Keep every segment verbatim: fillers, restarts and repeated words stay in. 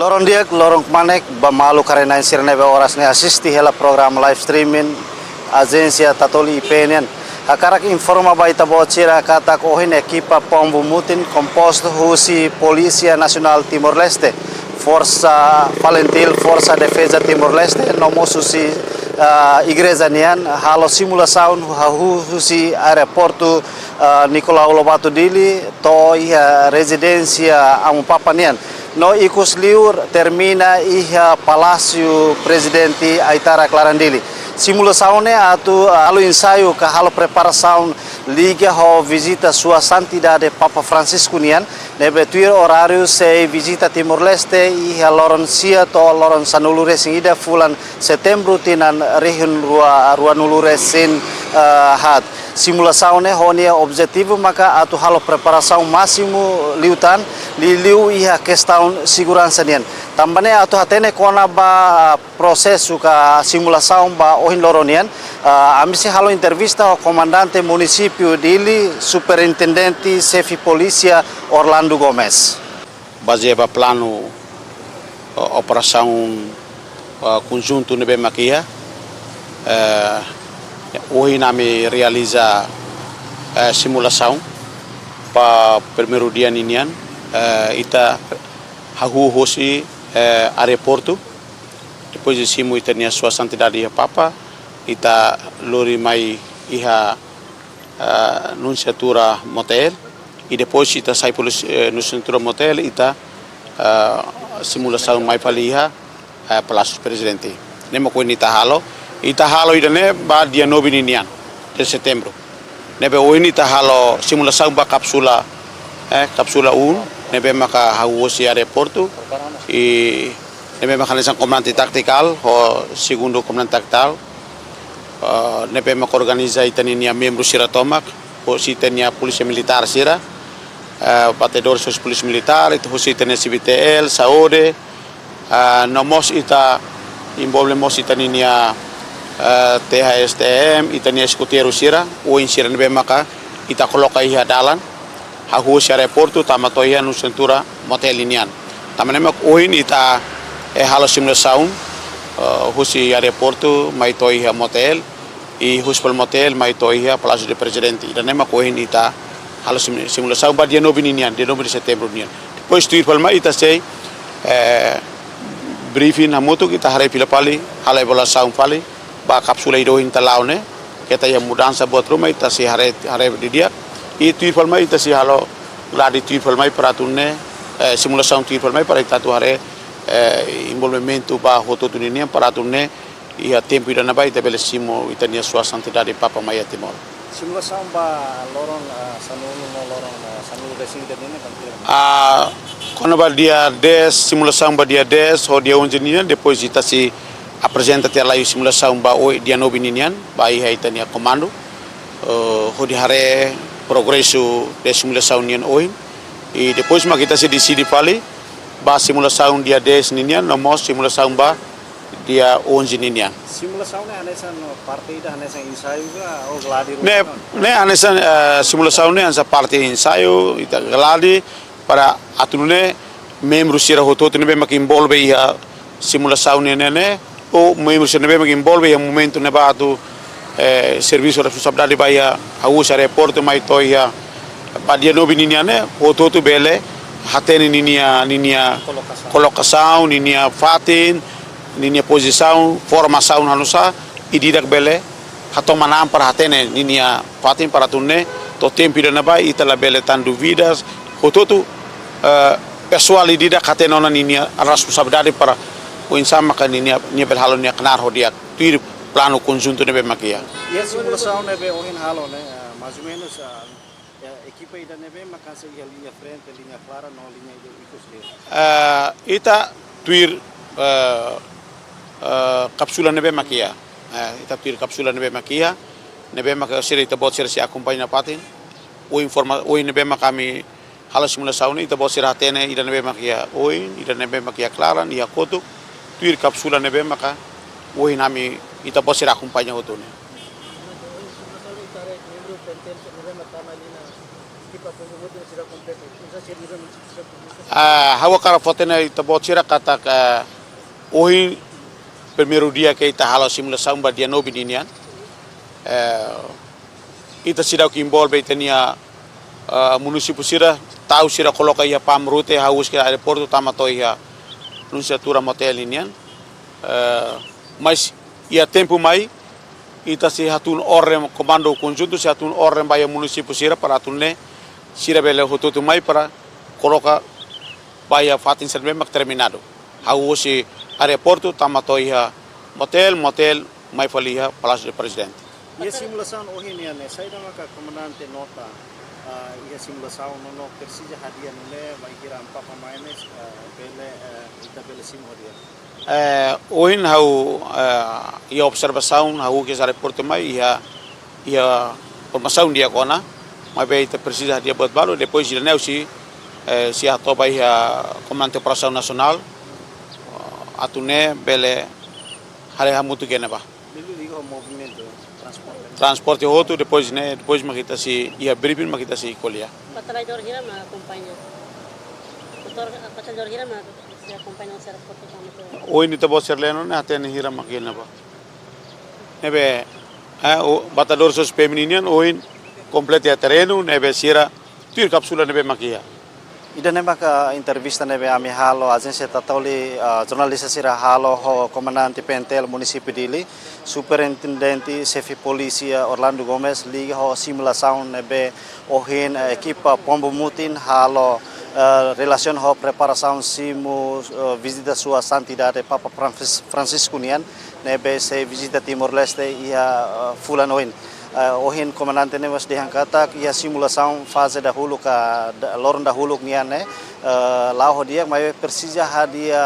Loron di'ak, loron kmanek ba maluk karik-na'in sira ne'ebé oras ne'e asiste hela programa live streaming Ajénsia Tatoli I P nian. Hakarak informa ba ita-boot sira katak ohin ekipa Pombu Mutin kompostu husi Polísia Nasionál Timor-Leste, Forsa Falintil, Forsa Defeza Timor-Leste, no mós husi, ah, igreja nian, halo simulasaun hahú husi aeroportu, ah, Nicolau Lobato Dili, to'o iha rezidénsia Amu Papa nian. No ikusliu termina iha Palásiu Prezidente Aitara Klaran Dili. Simulasaun ne'e atu, ah, halo ensaiu ka halo preparasaun liga ho vizita Sua Santidade Papa Francisco nian, ne'ebé tuir oráriu sei vizita Timor-Leste iha loron sia to'o loron sanulu-resin-ida fulan Setembru tinan rihun rua, ruanulu-resin, eh, haat. Simulasaun ne'e ho nia objetivu maka atu halo preparasaun másimu liután, liuliu iha kestaun seguransa nian. Tanba ne'e atu hatene kona-ba prosesu ka simulasaun ba ohin loron nian, ah, ami sei halo entrevista ho Komandante Munisípiu Dili, Superintendente Xefe Polísia Orlando Gomes. Bazeia ba planu, eh, operasaun, eh, konjuntu ne'ebé mak iha, eh, ohin ami realiza, eh, simulasaun ba primeiru dia ninian, eh, ita hahú hosi, eh, aeroportu. Depois de simu ita-nia Sua Santidade iha Papa, ita lori mai iha, eh, Nunciatura Motel. I depois ita sai polísia, eh, Nunciatura Motel, ita, eh, simulasaun mai fali iha, eh, Palásiu Prezidente. Ne'e mak ohin ita halo. Ita halo ida-ne'e ba dia nove ninian de Setembru. Ne'ebé ohin ita halo simulasaun ba kápsula, eh, kápsula um, ne'ebé maka hahú hosi aeroportu. I ne'ebé maka hanesan komandante taktikál, ho segundu komandante taktikál. Eh, ne'ebé maka organiza ita-nia membru sira tomak, hosi ita-nia Polísia Militár sira, eh, batedór hosi Polísia Militár, ita hosi ita-nia C B T L, Saúde, ah, no mós ita envolve mós ita-nia, eh, T H S T M, ita-nia eskuteiru sira, oin sira ne'ebé maka ita koloka iha dalan, hahú hosi aeroportu, tama to'o iha Nunciatura Motel nian. Tanba ne'e mak ohin ita, eh, halo simulasaun, eh, hosi aeroportu, mai to'o iha motel, i husi fali motel mai to'o iha Palásiu de Prezidente. Ida-ne'e mak ohin ita halo sim-, simulasaun ba dia nove ninian, dia nove de Setembru nian. Depois tuir fali mai ita sei, eh, briefing hamutuk, ita haree fila fali, halo avaliasaun fali ba kápsula ida ohin ita la'o ne'e, keta iha mudansa buat ruma, ita sei haree, haree didi'ak. I tuir fali mai ita sei halo gladi tuir fali mai para atu nune'e, eh, simulasaun tuir fali mai para ita atu haree, eh, envolvimentu ba hotu-hotu ninian para atu nune'e iha tempu ida-ne'ebá ita bele simu ita-nia Sua Santidade Papa mai iha Timor. Simulasaun ba loron, ah, sanulu no loron, ah, sanulu-resin-ida nian kan kira? Ah, kona-ba dia dez, simulasaun ba dia dez, ho dia onze ninian, depois ita sei aprezenta tiha lai simulasaun ba ohin dia nove ninian, ba iha ita-nia komandu. Eh, hodi haree progresu de simulasaun nian ohin. I depois mak ita sei deside fali, ba simulasaun dia dez ninian, no mós simulasaun ba dia onze ninian. Simulasaun ne'e hanesan parte ida hanesan ensaiu ka, ou gladi ruma? Ne'e, ne'e hanesan, eh, simulasaun ne'e hanesan parte ensaiu, ita gladi, para atu nune'e membru sira hotu-hotu ne'ebé mak envolve iha simulasaun ne'e, ne'e, ne'e, ou membru sira ne'ebé mak envolve iha momentu ne'ebá atu, eh, servisu responsabilidade ba iha hahú husi aeroportu mai to'o iha ba dia nove ninian ne'e, hotu-hotu bele hatene ninia, ninia kolokasaun. Kolokasaun, ninia fatin, ninia pozisaun, formasaun hanusá, ida-idak bele hatoman an para hatene ninia fatin para atu nune'e, to'o tempu ida-ne'ebá ita labele tan dúvidas, hotu-hotu, eh, pesoál ida-idak hatene ona ninia responsabilidade para oinsá maka ninia, nia bele halo nia knaar ho di'ak tuir planu konjuntu ne'ebé mak iha. Iha simulasaun ne'ebé ohin halo ne'e, eh, mais ou menos, eh, eh, ekipa ida ne'ebé mak hanesan iha liña frente, liña klaran, no liña ida ikus liu? Eh, ita tuir, eh, eh, kápsula ne'ebé mak iha. Eh, ita tuir kápsula ne'ebé mak iha, ne'ebé mak sira ita-boot sira sei akompaña nafatin. Ohin informa, ohin ne'ebé mak ami halo simulasaun ne'e, ita-boot sira hatene ida ne'ebé mak iha oin, ida ne'ebé mak iha klaran, iha kotuk, tuir kápsula ne'ebé maka ohin ami, ita-boot sira akompaña hotu ne'e. Ah, ha'u hakarak fó-hatene ba ita-boot sira katak, ah, ohin primeiru dia ke ita halo simulasaun ba dia nove ninian. Eh, ita seidauk envolve ita-nia, ah, munisípiu sira, tau sira koloka iha PAM route, hahú husi aeroportu tama to'o iha Nunciatura Motel ninian. Eh, mas iha tempu mai, ita sei hatún orden, komandu konjuntu sei hatún orden ba iha munisípiu sira para atu nune'e sira bele hotu-hotu mai para koloka ba iha fatin sira ne'ebé mak terminadu. Hahú husi aeroportu tama to'o iha motel, motel mai fali iha Palácio do Presidente. Iha simulasaun ohin nian ne'e, saida maka komandante nota, ah, iha simulasaun no, no presiza hadi'a nune'e, bainhira Amu Papa mai ne'e, ah, bele, eh, ita bele simu hadi'a. Eh, ohin ha'u, eh, iha observasaun, hahú husi aeroportu mai, iha, iha formasaun di'ak ona, maibé ita presiza hadi'a buat balu, depois de ne'e sei, eh, sei hato'o ba iha Komandante Operasaun Nasionál, eh, atu nune'e bele haree hamutuk iha ne'ebá. Liga, liga ho movimentu transporte. Transporte hotu, depois ne'e, depois mak ita sei iha briefing mak ita sei ko'alia. Batalladór hira mak akompaña? Motór, batalladór hira mak sei akompaña husi aeroportu tama to'o? Ohin ita-boot sira leno ne'e hatene hira mak iha ne'ebá. Ne'ebé, eh, o, batalladór sosa P M ninian, ohin kompleta iha terrenu, ne'ebé sira tuir kápsula ne'ebé mak iha. Ida-ne'e maka entrevista ne'ebé ami halo, ajénsia Tatoli, ah, jornalista sira halo ho Komandante P N T L Munisípiu Dili, Superintendente Xefe Polísia Orlando Gomes, liga ho simulasaun ne'ebé ohin, eh, ekipa Pombo Mutin halo, eh, relasiona ho preparasaun simu, eh, vizita Sua Santidade Papa Francis-, Francisco nian, ne'ebé sei vizita Timor-Leste iha, eh, fulan oin. Eh, ohin komandante ne'e mós dehan katak iha simulasaun faze dahuluk ka da-, loron dahuluk nian ne'e, eh, la'o ho di'ak, maibé presiza hadi'a,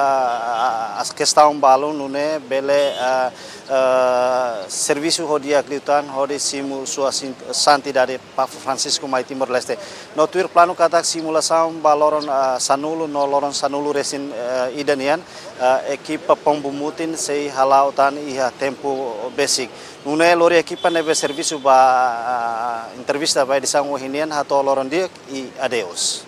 ah, kestaun balu nune'e bele, eh, eh, servisu ho di'ak liután hodi simu Sua Sin-, Santidade Papa Francisco mai Timor-Leste. No tuir planu katak simulasaun ba loron, ah, sanulu no loron sanulu resin, eh, ida nian, eh, ekipa Pombo Mutin sei hala'o tan iha tempu besik. Nune'e lori ekipa ne'ebé servisu ba, ah, entrevista ba edisaun ohin nian hato'o loron di'ak i adeus.